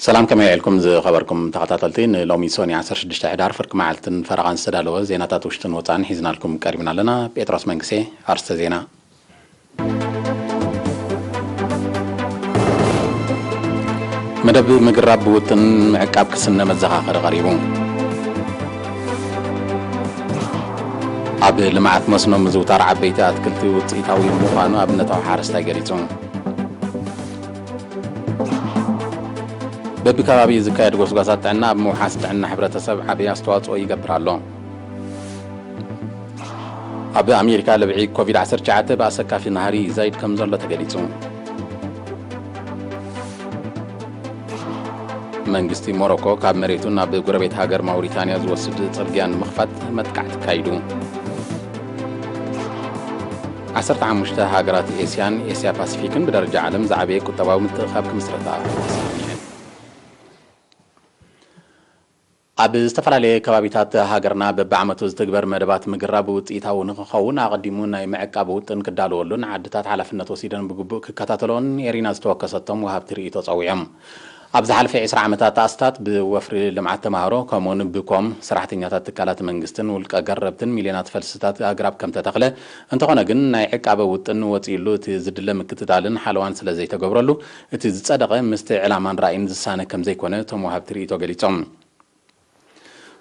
ሰላም፣ ከመይ ውዒልኩም ዝኸበርኩም ተኸታተልቲ? ንሎሚ ሶኒ ዓሰርተ ሽዱሽተ ሕዳር ፍርቂ መዓልትን ፈረቓን ዝተዳለወ ዜናታት ውሽጥን ወጻእን ሒዝናልኩም ቀሪብና ኣለና። ጴጥሮስ መንግስቴ። ኣርስተ ዜና። መደብ ምግራብ ብውጥን ምዕቃብ ክስነ መዘኻኸሪ ቀሪቡ። ኣብ ልምዓት መስኖ ምዝውታር ዓበይቲ ኣትክልቲ ውፅኢታዊ ምዃኑ ኣብነታዊ ሓረስታይ ገሊጹ። በብከባቢኡ ዝካየድ ጎስጓሳት ጥዕና ኣብ ምውሓስ ጥዕና ሕብረተሰብ ዓብዪ ኣስተዋፅኦ ይገብር ኣሎ። ኣብ ኣሜሪካ ለብዒ ኮቪድ ዓሰርተ ትሽዓተ ብኣሰካፊ ናህሪ ይዛይድ ከም ዘሎ ተገሊጹ። መንግስቲ ሞሮኮ ካብ መሬቱ ናብ ጎረቤት ሃገር ማውሪታንያ ዝወስድ ጽርግያ ንምኽፋት መጥቃዕቲ ኣካይዱ። ዓሰርተ ሓሙሽተ ሃገራት ኤስያን ኤስያ ፓሲፊክን ብደረጃ ዓለም ዝዓበየ ቁጠባዊ ምትእኽኻብ ክምስረታ ተስማሚዐን። ኣብ ዝተፈላለየ ከባቢታት ሃገርና በብዓመቱ ዝትግበር መደባት ምግራብ ውፅኢታዊ ንክኸውን ኣቐዲሙ ናይ ምዕቃብ ውጥን ክዳለወሉን ዓድታት ሓላፍነት ወሲደን ብግቡእ ክከታተሎን ኤሪና ዝተወከሰቶም ወሃብቲ ርእይቶ ጸዊዖም። ኣብ ዝሓለፈ ዕስራ ዓመታት ኣስታት ብወፍሪ ልምዓት ተማሃሮ ከምኡውን ብኮም ሰራሕተኛታት ትካላት መንግስትን ውልቀ ገረብትን ሚልዮናት ፈልስታት ኣግራብ ከም ተተኽለ፣ እንተኾነ ግን ናይ ዕቃበ ውጥን ወፂኡሉ እቲ ዝድለ ምክትታልን ሓለዋን ስለ ዘይተገብረሉ እቲ ዝፀደቐ ምስቲ ዕላማን ራእይን ዝሳነ ከም ዘይኮነ እቶም ወሃብቲ ርእይቶ ገሊፆም።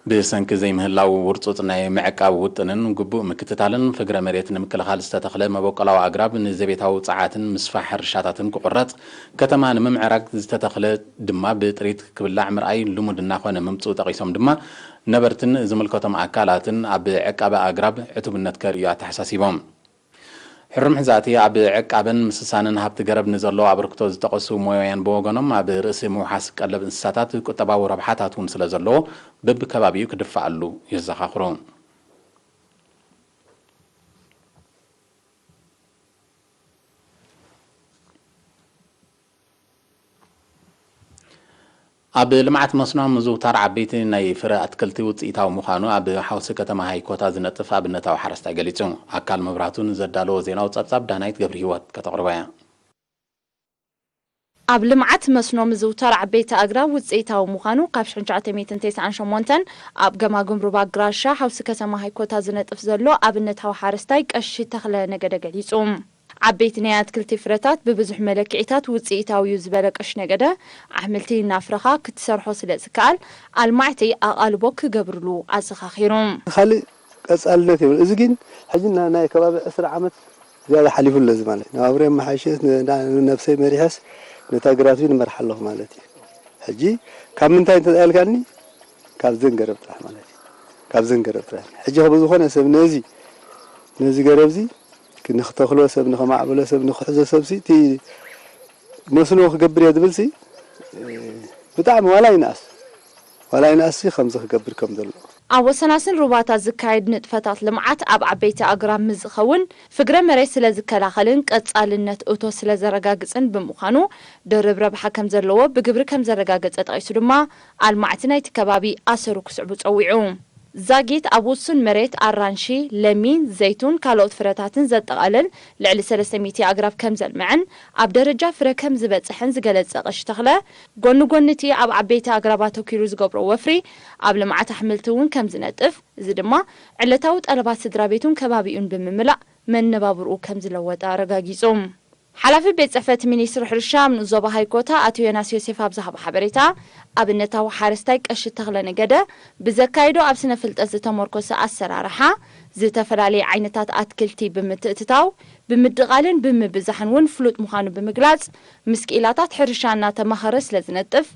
ብሰንኪ ዘይምህላው ውርጹጽ ናይ ምዕቃብ ውጥንን ግቡእ ምክትታልን፣ ፍግረ መሬት ንምክልኻል ዝተተኽለ መበቆላዊ ኣግራብ ንዘቤታዊ ጸዓትን ምስፋሕ ሕርሻታትን ክቑረጽ፣ ከተማ ንምምዕራግ ዝተተኽለ ድማ ብጥሪት ክብላዕ ምርኣይ ልሙድ እናኾነ ምምጽኡ ጠቒሶም ድማ፣ ነበርትን ዝምልከቶም ኣካላትን ኣብ ዕቃበ ኣግራብ ዕቱብነት ከርእዩ ኣተሓሳሲቦም። ሕሩም ሕዛእቲ ኣብ ዕቃበን ምስሳንን ሃብቲ ገረብ ንዘለዎ ኣበርክቶ ዝጠቐሱ ሞያውያን ብወገኖም፣ ኣብ ርእሲ ምውሓስ ቀለብ እንስሳታት ቁጠባዊ ረብሓታት እውን ስለ ዘለዎ፣ በብከባቢኡ ክድፋኣሉ የዘኻኽሩ። ኣብ ልምዓት መስኖ ምዝውታር ዓበይቲ ናይ ፍረ ኣትክልቲ ውፅኢታዊ ምዃኑ ኣብ ሓውሲ ከተማ ሃይኮታ ዝነጥፍ ኣብነታዊ ሓረስታይ ገሊጹ። ኣካል መብራህቱ ንዘዳለዎ ዜናዊ ጸብጻብ ዳናይት ገብረሂወት ከተቕርቦ እያ። ኣብ ልምዓት መስኖ ምዝውታር ዓበይቲ ኣግራብ ውፅኢታዊ ምዃኑ ካብ ሽሕን ትሽዓተ ሚእትን ተስዓን ሸሞንተን ኣብ ገማግም ሩባ ግራሻ ሓውሲ ከተማ ሃይኮታ ዝነጥፍ ዘሎ ኣብነታዊ ሓረስታይ ቀሺ ተኽለ ነገደ ገሊጹ። ዓበይቲ ናይ ኣትክልቲ ፍረታት ብብዙሕ መለክዒታት ውፅኢታዊ እዩ ዝበለ ቀሺ ነገደ፣ ኣሕምልቲ እናፍረኻ ክትሰርሖ ስለ ዝከኣል ኣልማዕቲ ኣቓልቦ ክገብርሉ ኣዘኻኺሩ። ካልእ ቀጻልነት የብሉ። እዚ ግን ሕጂ ና-፣ ናይ ከባቢ ዕስራ ዓመት ዝያዳ ሓሊፉ ኣሎ። እዚ ማለት ንባብረይ ኣመሓይሸስ፣ ን-፣ ና-፣ ንነብሰይ መሪሐስ ነታ ግራት እውን ይመርሓ ኣለኹ ማለት እዩ። ሕጂ ካብ ምንታይ እንተ ኢልካኒ፣ ካብ ዘን ገረብ ጥራሕ ማለት እዩ። ካብ ዘን ገረብ ጥራሕ። ሕጂ ብዝኾነ ሰብ ነዚ፣ ነዚ ገረብ እዚ ንክተኽሎ ሰብ፣ ንኸማዕብሎ ሰብ፣ ንክሕዞ ሰብሲ፣ እቲ መስኖ ክገብር እየ ዝብልሲ፣ ብጣዕሚ ዋላ ይንኣስ፣ ዋላ ይንኣስሲ ከምዚ ክገብር ከም ዘሎ። ኣብ ወሰናስን ሩባታት ዝካየድ ንጥፈታት ልምዓት ኣብ ዓበይቲ ኣግራብ ምስ ዝኸውን፣ ፍግረ መሬት ስለ ዝከላኸልን ቀጻልነት እቶ ስለ ዘረጋግጽን ብምዃኑ፣ ድርብ ረብሓ ከም ዘለዎ ብግብሪ ከም ዘረጋገጸ ጠቒሱ ድማ፣ ኣልማዕቲ ናይቲ ከባቢ ኣሰሩ ክስዕቡ ጸዊዑ። ዛጊት ኣብ ውሱን መሬት ኣራንሺ፣ ለሚን፣ ዘይቱን ካልኦት ፍረታትን ዘጠቓልል ልዕሊ ሰለስተ ሚእቲ ኣግራብ ከም ዘልምዐን ኣብ ደረጃ ፍረ ከም ዝበጽሐን ዝገለጸ ቀሺ ተኽለ፣ ጎኒ ጎኒ እቲ ኣብ ዓበይቲ ኣግራብ ኣተኲሩ ዝገብሮ ወፍሪ፣ ኣብ ልምዓት ኣሕምልቲ እውን ከም ዝነጥፍ፣ እዚ ድማ ዕለታዊ ጠለባት ስድራ ቤቱን ከባቢኡን ብምምላእ መነባብርኡ ከም ዝለወጠ ኣረጋጊጹ። ሓላፊ ቤት ጽሕፈት ሚኒስትሪ ሕርሻ ኣብ ንኡስ ዞባ ሃይኮታ ኣቶ ዮናስ ዮሴፍ ኣብ ዝሃቦ ሓበሬታ፣ ኣብነታዊ ሓረስታይ ቀሺ ተኽለ ነገደ ብዘካይዶ ኣብ ስነ ፍልጠት ዝተመርኮሰ ኣሰራርሓ፣ ዝተፈላለየ ዓይነታት ኣትክልቲ ብምትእትታው፣ ብምድቓልን ብምብዛሕን እውን ፍሉጥ ምዃኑ ብምግላጽ፣ ምስ ክኢላታት ሕርሻ እናተማኸረ ስለ ዝነጥፍ፣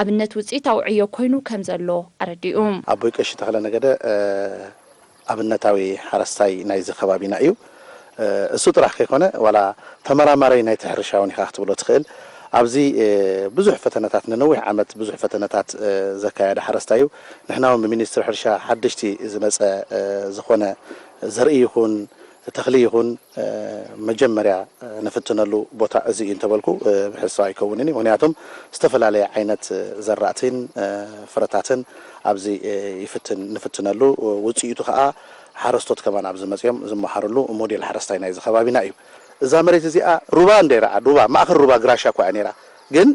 ኣብነት ውፅኢታዊ ዕዮ ኮይኑ ከም ዘሎ ኣረዲኡ። ኣቦይ ቀሺ ተኽለ ነገደ፣ እ፣ ኣብነታዊ ሓረስታይ ናይዚ ከባቢና እዩ። እ፣ እሱ ጥራሕ ከይኮነ፣ ዋላ ተመራማራይ ናይቲ ሕርሻ እውን ኢኻ ክትብሎ ትኽእል። ኣብዚ፣ እ፣ ብዙሕ ፈተነታት፣ ንነዊሕ ዓመት ብዙሕ ፈተነታት፣ እ፣ ዘካየደ ሓረስታይ እዩ። ንሕና እውን ብሚኒስትሪ ሕርሻ ሓደሽቲ ዝመፀ፣ እ፣ ዝኾነ ዘርኢ ይኹን ተኽሊ ይኹን፣ እ፣ መጀመርያ፣ እ፣ ንፍትነሉ ቦታ እዚ እዩ እንተበልኩ፣ እ፣ ብሕሳብ ኣይከውንን እዩ። ምኽንያቱም ዝተፈላለየ ዓይነት፣ እ፣ ዘራእትን፣ እ፣ ፍረታትን ኣብዚ፣ እ፣ ይፍትን፣ ንፍትነሉ፣ እ፣ ውፅኢቱ ከዓ ሓረስቶት ከማን ኣብዚ መፅዮም ዝመሃርሉ ሞዴል ሓረስታይ ናይዚ ከባቢና እዩ። እዛ መሬት እዚኣ ሩባ እንደ ረኣ፣ ሩባ፣ ማእኸል ሩባ ግራሻ እኳ እያ ነይራ። ግን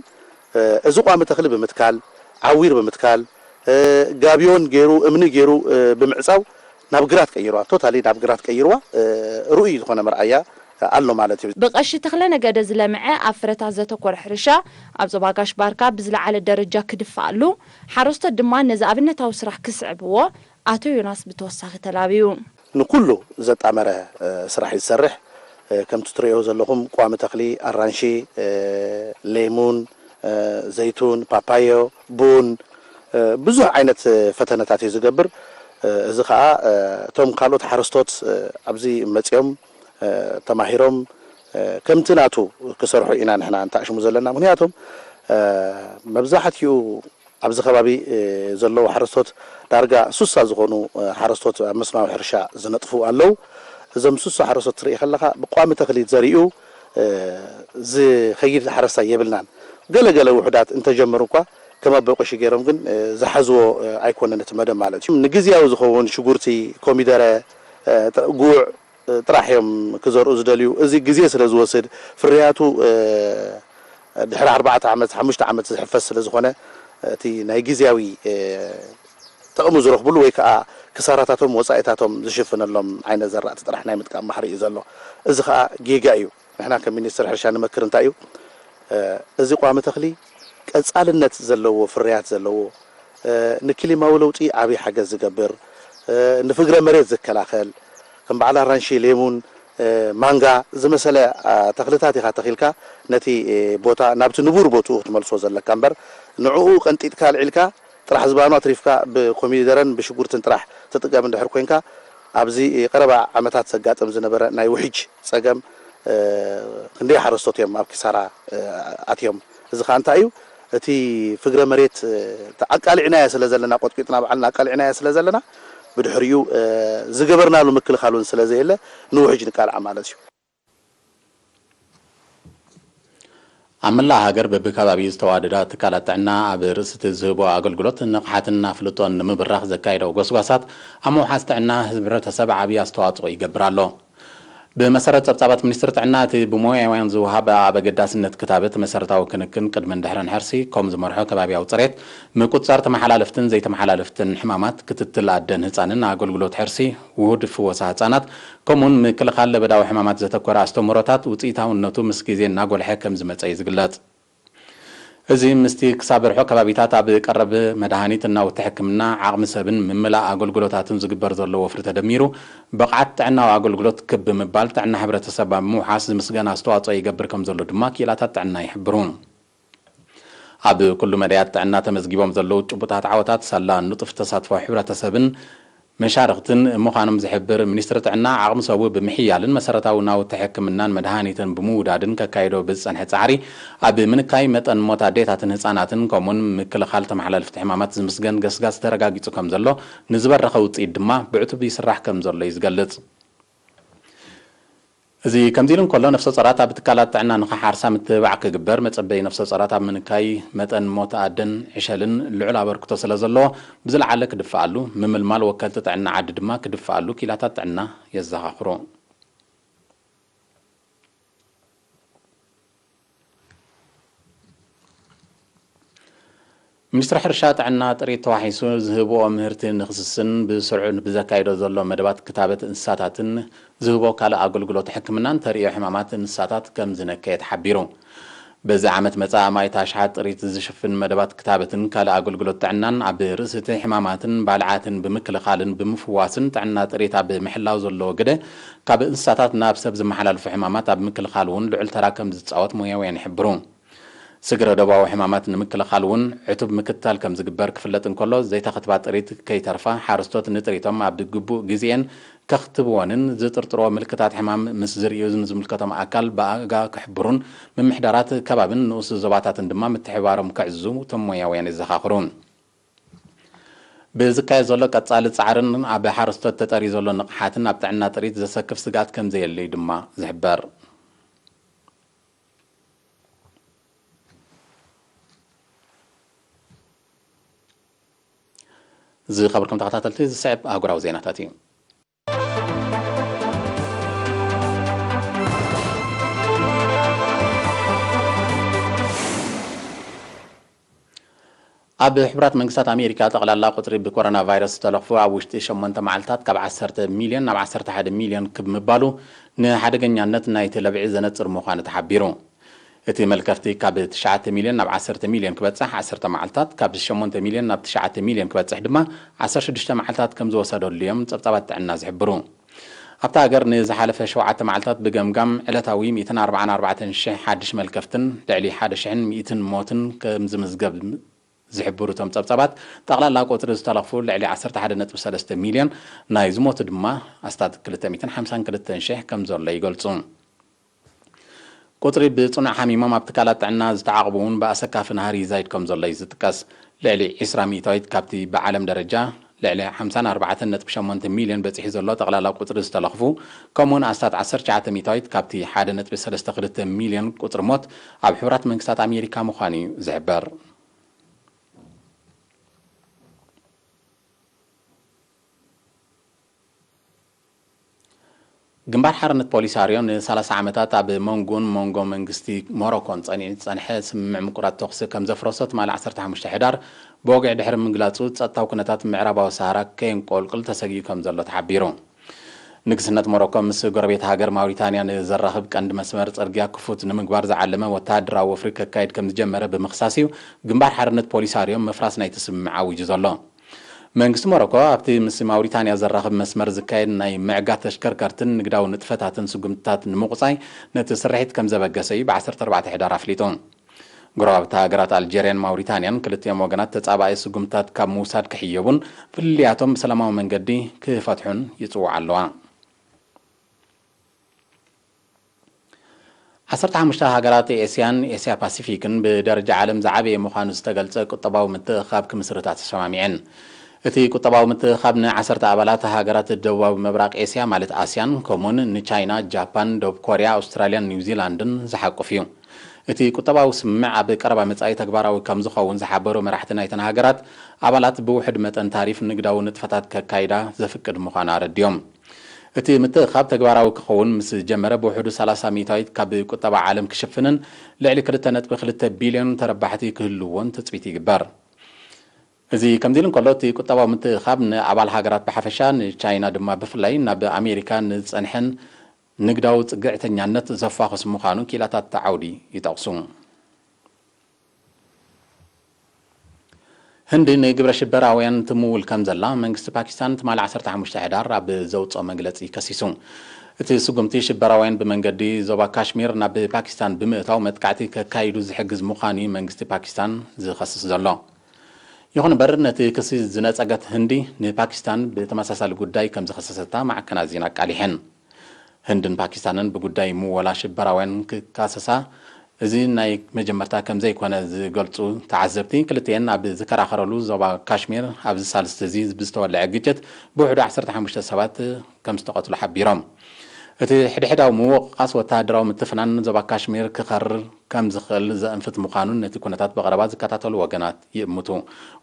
እዚ ቋሚ ተኽሊ ብምትካል፣ ዓዊር ብምትካል፣ ጋቢዮን ገይሩ፣ እምኒ ገይሩ ብምዕጻው ናብ ግራት ቀይርዋ፣ ቶታሊ ናብ ግራት ቀይርዋ። ርኡይ ዝኾነ መርኣያ ኣሎ ማለት እዩ። ብቐሺ ተኽለ ነገደ ዝለምዐ ኣብ ፍረታት ዘተኮረ ሕርሻ ኣብ ዞባ ጋሽ ባርካ ብዝለዓለ ደረጃ ክድፋኣሉ፣ ሓረስቶት ድማ ነዚ ኣብነታዊ ስራሕ ክስዕብዎ ኣቶ ዮናስ ብተወሳኺ ተላብዩ። ንኩሉ ዘጣመረ ስራሕ እዩ ዝሰርሕ። ከምቲ ትርእዮ ዘለኹም ቋሚ ተኽሊ ኣራንሺ፣ ሌሙን፣ ዘይቱን፣ ፓፓዮ፣ ቡን፣ ብዙሕ ዓይነት ፈተነታት እዩ ዝገብር። እዚ ኸኣ እቶም ካልኦት ሓረስቶት ኣብዚ መጺኦም ተማሂሮም ከምቲ ናቱ ክሰርሑ ኢና ንሕና እንተኣሽሙ ዘለና። ምኽንያቱም መብዛሕትኡ ኣብዚ ከባቢ ዘለዉ ሓረስቶት ዳርጋ ሱሳ ዝኾኑ ሓረስቶት ኣብ መስማዊ ሕርሻ ዝነጥፉ ኣለዉ። እዞም ሱሳ ሓረስቶት ትርኢ ከለኻ ብቋሚ ተኽሊ ዘሪኡ ዝኸይድ ሓረስታይ የብልናን። ገለ ገለ ውሑዳት እንተጀመሩ እኳ ከም ኣቦይ ቀሺ ገይሮም ግን ዝሓዝዎ ኣይኮነን እቲ መደብ ማለት እዩ። ንግዝያዊ ዝኸውን ሽጉርቲ፣ ኮሚደረ፣ ጉዕ ጥራሕ እዮም ክዘርኡ ዝደልዩ። እዚ ግዜ ስለ ዝወስድ ፍርያቱ ድሕሪ ኣርባዕተ ዓመት፣ ሓሙሽተ ዓመት ዝሕፈስ ስለ ዝኾነ እቲ ናይ ግዝያዊ ጥቕሚ ዝረኽብሉ ወይ ከዓ ክሳራታቶም ወፃኢታቶም ዝሽፍነሎም ዓይነት ዘራእቲ ጥራሕ ናይ ምጥቃም ባህሪ እዩ ዘሎ። እዚ ከዓ ጌጋ እዩ። ንሕና ከም ሚኒስትር ሕርሻ ንመክር እንታይ እዩ፣ እዚ ቋሚ ተኽሊ ቀፃልነት ዘለዎ ፍርያት ዘለዎ፣ ንክሊማዊ ለውጢ ዓብዪ ሓገዝ ዝገብር፣ ንፍግረ መሬት ዝከላኸል፣ ከም በዓል ኣራንሺ፣ ሌሙን፣ ማንጋ ዝመሰለ ተኽልታት ኢኻ ተኺልካ ነቲ ቦታ ናብቲ ንቡር ቦትኡ ክትመልሶ ዘለካ እምበር ንዕኡ ቀንጢጥካ ኣልዒልካ ጥራሕ ዝባኑ ኣትሪፍካ ብኮሚደረን ብሽጉርትን ጥራሕ ትጥቀም እንድሕር ኮንካ ኣብዚ ቀረባ ዓመታት ዘጋጥም ዝነበረ ናይ ውሕጅ ጸገም ክንደይ ሓረስቶት እዮም ኣብ ኪሳራ ኣትዮም። እዚ ኸኣ እንታይ እዩ? እቲ ፍግረ መሬት ኣቃሊዕናዮ ስለ ዘለና፣ ቆጥቂጥና ባዕልና ኣቃሊዕናዮ ስለ ዘለና ብድሕሪኡ ዝገበርናሉ ምክልኻል እውን ስለ ዘየለ ንውሕጅ ንቃልዓ ማለት እዩ። ኣብ መላእ ሃገር በብከባቢ ዝተዋደዳ ትካላት ጥዕና ኣብ ርእሲ እቲ ዝህቦ ኣገልግሎት ንቕሓትን ኣፍልጦን ንምብራኽ ዘካየደኦ ጎስጓሳት ኣብ ምውሓስ ጥዕና ህብረተሰብ ዓብዪ ኣስተዋፅኦ ይገብር ኣሎ። ብመሰረት ጸብጻባት ሚኒስትሪ ጥዕና፣ እቲ ብሞያውያን ዝወሃብ ኣብ ኣገዳስነት ክታበት መሰረታዊ ክንክን ቅድመን ድሕረን ሕርሲ ከም ዝመርሖ ከባብያዊ ጽሬት፣ ምቁጽጻር ተመሓላለፍትን ዘይተመሓላለፍትን ሕማማት፣ ክትትል ኣደን ህጻንን ኣገልግሎት ሕርሲ፣ ውሁድ ፍወሳ ህጻናት፣ ከምኡውን ምክልኻል ለበዳዊ ሕማማት ዘተኮረ ኣስተምህሮታት ውጽኢታውነቱ ምስ ግዜ እናጎልሐ ከም ዝመጸ እዩ ዝግለጽ። እዚ ምስቲ ክሳብ ርሑቕ ከባቢታት ኣብ ቀረብ መድሃኒት፣ እናውቲ ሕክምና፣ ዓቕሚ ሰብን ምምላእ ኣገልግሎታትን ዝግበር ዘሎ ወፍሪ ተደሚሩ፣ ብቕዓት ጥዕናዊ ኣገልግሎት ክብ ብምባል ጥዕና ሕብረተሰብ ኣብ ምውሓስ ዝምስገን ኣስተዋጽኦ ይገብር ከም ዘሎ ድማ ክኢላታት ጥዕና ይሕብሩ። ኣብ ኩሉ መዳያት ጥዕና ተመዝጊቦም ዘለዉ ጭቡጣት ዓወታት ሳላ ንጡፍ ተሳትፎ ሕብረተሰብን መሻርኽትን ምዃኖም ዝሕብር ሚኒስትሪ ጥዕና፣ ዓቕሚ ሰቡ ብምሕያልን መሰረታዊ ናውቲ ሕክምናን መድሃኒትን ብምውዳድን ከካይዶ ብዝጸንሐ ጻዕሪ ኣብ ምንካይ መጠን ሞት ኣዴታትን ህጻናትን ከምኡውን ምክልኻል ተመሓላልፍቲ ሕማማት ዝምስገን ገስጋስ ተረጋጊጹ ከም ዘሎ ንዝበረኸ ውጽኢት ድማ ብዕቱብ ይስራሕ ከም ዘሎ እዩ ዝገልጽ። እዚ ከምዚ ኢሉ እንከሎ፣ ነፍሰ ጾራት ኣብ ትካላት ጥዕና ንኽሓርሳ ምትብባዕ ክግበር፣ መጸበዪ ነፍሰ ጾራት ኣብ ምንካይ መጠን ሞት ኣደን ዕሸልን ልዑል ኣበርክቶ ስለ ዘለዎ፣ ብዝለዓለ ክድፈኣሉ፣ ምምልማል ወከልቲ ጥዕና ዓዲ ድማ ክድፈኣሉ ክኢላታት ጥዕና የዘኻኽሩ። ሚኒስትሪ ሕርሻ ጥዕና ጥሪት ተዋሒሱ ዝህብኦ ምህርቲ ንኽስስን ብስርዑ ብዘካይዶ ዘሎ መደባት ክታበት እንስሳታትን ዝህቦ ካልእ ኣገልግሎት ሕክምናን ተርእዮ ሕማማት እንስሳታት ከም ዝነከየ ተሓቢሩ። በዚ ዓመት መጻኢ ኣማኢት ኣሽሓት ጥሪት ዝሽፍን መደባት ክታበትን ካልእ ኣገልግሎት ጥዕናን ኣብ ርእሲ እቲ ሕማማትን ባልዓትን ብምክልኻልን ብምፍዋስን ጥዕና ጥሪት ኣብ ምሕላው ዘለዎ ግደ ካብ እንስሳታት ናብ ሰብ ዝመሓላልፉ ሕማማት ኣብ ምክልኻል እውን ልዑል ተራ ከም ዝጻወት ሞያውያን ይሕብሩ። ስግረ ዶባዊ ሕማማት ንምክልኻል እውን ዕቱብ ምክትታል ከም ዝግበር ክፍለጥ እንከሎ፣ ዘይተኸትባ ጥሪት ከይተርፋ ሓረስቶት ንጥሪቶም ኣብ ግቡእ ግዜኤን ከኽትብወንን ዝጥርጥርዎ ምልክታት ሕማም ምስ ዝርእዩ ንዝምልከቶም ኣካል ብኣጋ ክሕብሩን ምምሕዳራት ከባብን ንኡስ ዞባታትን ድማ ምትሕብባሮም ክዕዝዙ እቶም ሞያውያን የዘኻኽሩ። ብዝካየድ ዘሎ ቀጻሊ ጻዕርን ኣብ ሓረስቶት ተጠርዩ ዘሎ ንቕሓትን ኣብ ጥዕና ጥሪት ዘሰክፍ ስግኣት ከም ዘየለዩ ድማ ዝሕበር። ዝኸበርኩም ተኸታተልቲ፣ ዝስዕብ ኣህጉራዊ ዜናታት እዩ። ኣብ ሕቡራት መንግስታት ኣሜሪካ፣ ጠቕላላ ቁጽሪ ብኮሮና ቫይረስ ዝተለኽፉ ኣብ ውሽጢ ሸሞንተ መዓልታት ካብ ዓሰርተ ሚልዮን ናብ ዓሰርተ ሓደ ሚልዮን ክብ ምባሉ፣ ንሓደገኛነት ናይቲ ለብዒ ዘነጽር ምዃኑ ተሓቢሩ። እቲ መልከፍቲ ካብ ትሽዓተ ሚልዮን ናብ ዓሰርተ ሚልዮን ክበጽሕ ዓሰርተ መዓልታት፣ ካብ ሸሞንተ ሚልዮን ናብ ትሽዓተ ሚልዮን ክበጽሕ ድማ ዓሰርተ ሽዱሽተ መዓልታት ከም ዝወሰደሉ እዮም ጸብጻባት ጥዕና ዝሕብሩ። ኣብታ ሃገር ንዝሓለፈ ሸውዓተ መዓልታት ብገምጋም ዕለታዊ ሚእትን ኣርባዓን ኣርባዕተን ሽሕ ሓድሽ መልከፍትን ልዕሊ ሓደ ሽሕን ሚእትን ሞትን ከም ዝምዝገብ ዝሕብሩ እቶም ጸብጻባት፣ ጠቕላላ ቁጽሪ ዝተለኽፉ ልዕሊ ዓሰርተ ሓደ ነጥቢ ሰለስተ ሚልዮን፣ ናይ ዝሞቱ ድማ ኣስታት ክልተ ሚእትን ሓምሳን ክልተን ሽሕ ከም ዘሎ ይገልጹ። ቁጽሪ ብጽኑዕ ሓሚሞም ኣብ ትካላት ጥዕና ዝተዓቕቡ እውን ብኣሰካፊ ናህሪ ይዛይድ ከም ዘሎ እዩ ዝጥቀስ። ልዕሊ ዕስራ ሚእታዊት ካብቲ ብዓለም ደረጃ ልዕሊ ሓምሳን ኣርባዕተን ነጥቢ ሸሞንተ ሚልዮን በጺሑ ዘሎ ጠቕላላ ቁጽሪ ዝተለኽፉ፣ ከምኡውን ኣስታት ዓሰርተ ትሽዓተ ሚእታዊት ካብቲ ሓደ ነጥቢ ሰለስተ ክልተ ሚልዮን ቁጽሪ ሞት ኣብ ሕቡራት መንግስታት ኣሜሪካ ምዃኑ እዩ ዝሕበር። ግንባር ሓርነት ፖሊሳርዮ ንሰላሳ ዓመታት ኣብ መንጎን መንጎ መንግስቲ ሞሮኮን ጸኒዑ ዝጸንሐ ስምምዕ ምቁራጽ ተኹሲ ከም ዘፍረሶ ትማሊ ዓሰርተ ሓሙሽተ ሕዳር ብወግዒ ድሕሪ ምግላጹ፣ ጸጥታዊ ኩነታት ምዕራባዊ ሰሃራ ከየንቆልቁል ተሰጊኡ ከም ዘሎ ተሓቢሩ። ንግስነት ሞሮኮ ምስ ጎረቤት ሃገር ማውሪታንያ ንዘራኽብ ቀንዲ መስመር ጽርግያ ክፉት ንምግባር ዝዓለመ ወተሃደራዊ ወፍሪ ከካይድ ከም ዝጀመረ ብምኽሳስ እዩ ግንባር ሓርነት ፖሊሳርዮ ምፍራስ ናይቲ ስምምዕ ኣዊጁ ዘሎ። መንግስቲ ሞሮኮ ኣብቲ ምስ ማውሪታንያ ዘራኽብ መስመር ዝካየድ ናይ ምዕጋት ተሽከርከርትን ንግዳዊ ንጥፈታትን ስጉምትታት ንምቑጻይ ነቲ ስርሒት ከም ዘበገሰ እዩ ብ ዓሰርተ ኣርባዕተ ሕዳር ኣፍሊጡ። ጎረባብቲ ሃገራት ኣልጀርያን ማውሪታንያን ክልቲኦም ወገናት ተጻባኢ ስጉምትታት ካብ ምውሳድ ክሕየቡን ፍልልያቶም ብሰላማዊ መንገዲ ክፈትሑን ይጽውዓ ኣለዋ። ዓሰርተ ሓሙሽተ ሃገራት ኤስያን ኤስያ ፓሲፊክን ብደረጃ ዓለም ዝዓበየ ምዃኑ ዝተገልጸ ቁጠባዊ ምትእኽኻብ ክምስርታ ተሰማሚዐን። እቲ ቁጠባዊ ምትእኽኻብ ንዓሰርተ ኣባላት ሃገራት ደቡባዊ ምብራቕ ኤስያ ማለት ኣስያን፣ ከምኡውን ንቻይና፣ ጃፓን፣ ደቡብ ኮርያ፣ ኣውስትራልያን ኒውዚላንድን ዝሓቁፍ እዩ። እቲ ቁጠባዊ ስምምዕ ኣብ ቀረባ መጻኢ ተግባራዊ ከም ዝኸውን ዝሓበሩ መራሕቲ ናይተን ሃገራት፣ ኣባላት ብውሑድ መጠን ታሪፍ ንግዳዊ ንጥፈታት ከካይዳ ዘፍቅድ ምዃኑ ኣረዲኦም። እቲ ምትእኽኻብ ተግባራዊ ክኸውን ምስ ጀመረ፣ ብውሕዱ ሰላሳ ሚእታዊት ካብ ቁጠባ ዓለም ክሽፍንን ልዕሊ ክልተ ነጥቢ ክልተ ቢልዮን ተረባሕቲ ክህልዎን ትጽቢት ይግበር። እዚ ከምዚ ኢሉ እንከሎ፣ እቲ ቁጠባዊ ምትእኽኻብ ንኣባል ሃገራት ብሓፈሻ፣ ንቻይና ድማ ብፍላይ ናብ ኣሜሪካ ንዝጸንሐን ንግዳዊ ጽግዕተኛነት ዘፋኹስ ምዃኑ ክኢላታት እቲ ዓውዲ ይጠቕሱ። ህንዲ ንግብረ ሽበራውያን ትምውል ከም ዘላ መንግስቲ ፓኪስታን ትማሊ ዓሰርተ ሓሙሽተ ሕዳር ኣብ ዘውፅኦ መግለፂ ከሲሱ። እቲ ስጉምቲ ሽበራውያን ብመንገዲ ዞባ ካሽሚር ናብ ፓኪስታን ብምእታው መጥቃዕቲ ከካይዱ ዝሕግዝ ምዃኑ እዩ መንግስቲ ፓኪስታን ዝኸስስ ዘሎ። ይኹን እምበር፣ ነቲ ክሲ ዝነጸገት ህንዲ ንፓኪስታን ብተመሳሳሊ ጉዳይ ከም ዝኸሰሰታ ማዕከናት ዜና ኣቃሊሐን። ህንድን ፓኪስታንን ብጉዳይ ምወላ ሽበራውያን ክካሰሳ እዚ ናይ መጀመርታ ከም ዘይኮነ ዝገልጹ ተዓዘብቲ፣ ክልቲኤን ኣብ ዝከራኸረሉ ዞባ ካሽሚር ኣብዚ ሳልስቲ እዚ ብዝተወልዐ ግጭት ብውሕዱ ዓሰርተ ሓሙሽተ ሰባት ከም ዝተቐትሉ ሓቢሮም። እቲ ሕድሕዳዊ ምውቕቓስ ወተሃደራዊ ምትፍናን ዞባ ካሽሚር ክኸርር ከም ዝኽእል ዘእንፍት ምዃኑን ነቲ ኩነታት ብቐረባ ዝከታተሉ ወገናት ይእምቱ።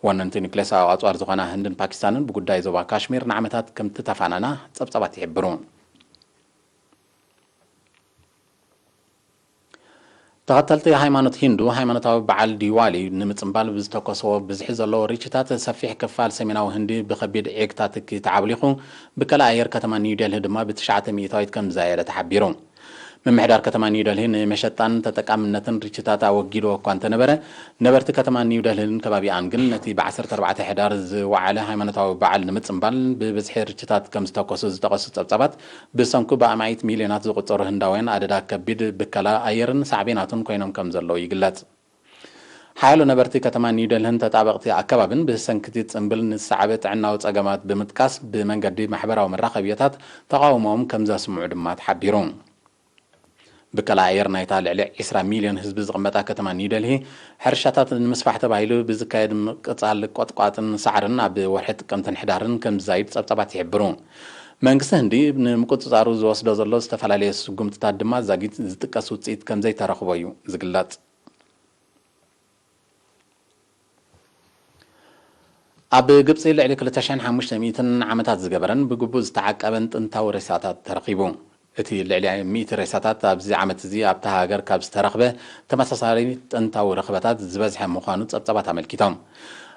ወነንቲ ኒውክሌሳዊ ኣጽዋር ዝኾና ህንድን ፓኪስታንን ብጉዳይ ዞባ ካሽሚር ንዓመታት ከም ዝተፋነና ጸብጻባት ይሕብሩ። ተኸተልቲ ሃይማኖት ሂንዱ፣ ሃይማኖታዊ በዓል ዲዋሊ ንምጽንባል ብዝተኮስዎ ብዝሒ ዘለዎ ርችታት፣ ሰፊሕ ክፋል ሰሜናዊ ህንዲ ብኸቢድ ዒግታ ትኪ ተዓብሊኹ፣ ብከላ ኣየር ከተማ ኒው ዴልሂ ድማ ብትሽዓተ ሚእታዊት ከም ዝዛየደ ተሓቢሩ። ምምሕዳር ከተማ ኒው ደልሂ ንመሸጣን ተጠቃምነትን ርችታት ኣወጊድዎ እኳ እንተነበረ፣ ነበርቲ ከተማ ኒው ደልሂን ከባቢኣን ግን ነቲ ብ ዓሰርተ ኣርባዕተ ሕዳር ዝወዓለ ሃይማኖታዊ በዓል ንምጽንባል ብብዝሒ ርችታት ከም ዝተኮሱ ዝጠቐሱ ጸብጻባት፣ ብሰንኩ ብኣማኢት ሚልዮናት ዝቑጸሩ ህንዳውያን ኣደዳ ከቢድ ብከላ ኣየርን ሳዕቤናቱን ኮይኖም ከም ዘለዉ ይግለጽ። ሓያሎ ነበርቲ ከተማ ኒው ደልሂን ተጣበቕቲ ኣከባብን ብሰንኪ እቲ ጽምብል ንዝሰዓበ ጥዕናዊ ጸገማት ብምጥቃስ ብመንገዲ ማሕበራዊ መራኸቢታት ተቓውሞኦም ከም ዘስምዑ ድማ ተሓቢሩ። ብከላ ኣየር ናይታ ልዕሊ ዕስራ ሚልዮን ህዝቢ ዝቕመጣ ከተማ ኒው ደልሂ፣ ሕርሻታት ንምስፋሕ ተባሂሉ ብዝካየድ ምቅጻል ቆጥቋጥን ሳዕርን ኣብ ወርሒ ጥቅምትን ሕዳርን ከም ዝዛይድ ጸብጻባት ይሕብሩ። መንግስቲ ህንዲ ንምቁጽጻሩ ዝወስዶ ዘሎ ዝተፈላለየ ስጉምትታት ድማ ዛጊት ዝጥቀስ ውጽኢት ከም ዘይተረኽቦ እዩ ዝግለጽ። ኣብ ግብጺ ልዕሊ ክልተ ሽሕን ሓሙሽተ ሚእትን ዓመታት ዝገበረን ብግቡእ ዝተዓቀበን ጥንታዊ ሬሳታት ተረኺቡ። እቲ ልዕሊ ሚእቲ ሬሳታት ኣብዚ ዓመት እዚ ኣብታ ሃገር ካብ ዝተረኽበ ተመሳሳሊ ጥንታዊ ረኽበታት ዝበዝሐ ምዃኑ ጸብጻባት ኣመልኪቶም።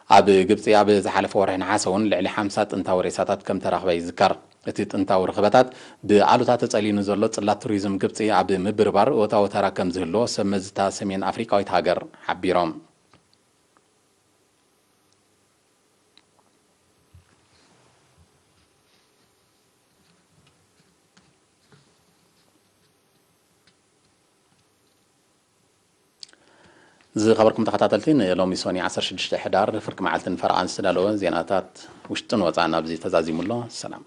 ኣብ ግብጺ ኣብ ዝሓለፈ ወርሒ ነሓሰ እውን ልዕሊ ሓምሳ ጥንታዊ ሬሳታት ከም ተረኽበ ይዝከር። እቲ ጥንታዊ ርኽበታት ብኣሉታ ተጸልዩ ንዘሎ ጽላት ቱሪዝም ግብጺ ኣብ ምብርባር እወታዊ ተራ ከም ዝህልዎ ሰብ መዝታ ሰሜን ኣፍሪቃዊት ሃገር ሓቢሮም። ዝኸበርኩም ተኸታተልቲ፣ ንሎሚ ሶኒ ዓሰርተ ሽዱሽተ ሕዳር ፍርቂ መዓልትን ፈረቓን ዝተዳለወ ዜናታት ውሽጥን ወጻእን ኣብዚ ተዛዚሙ ኣሎ። ሰላም።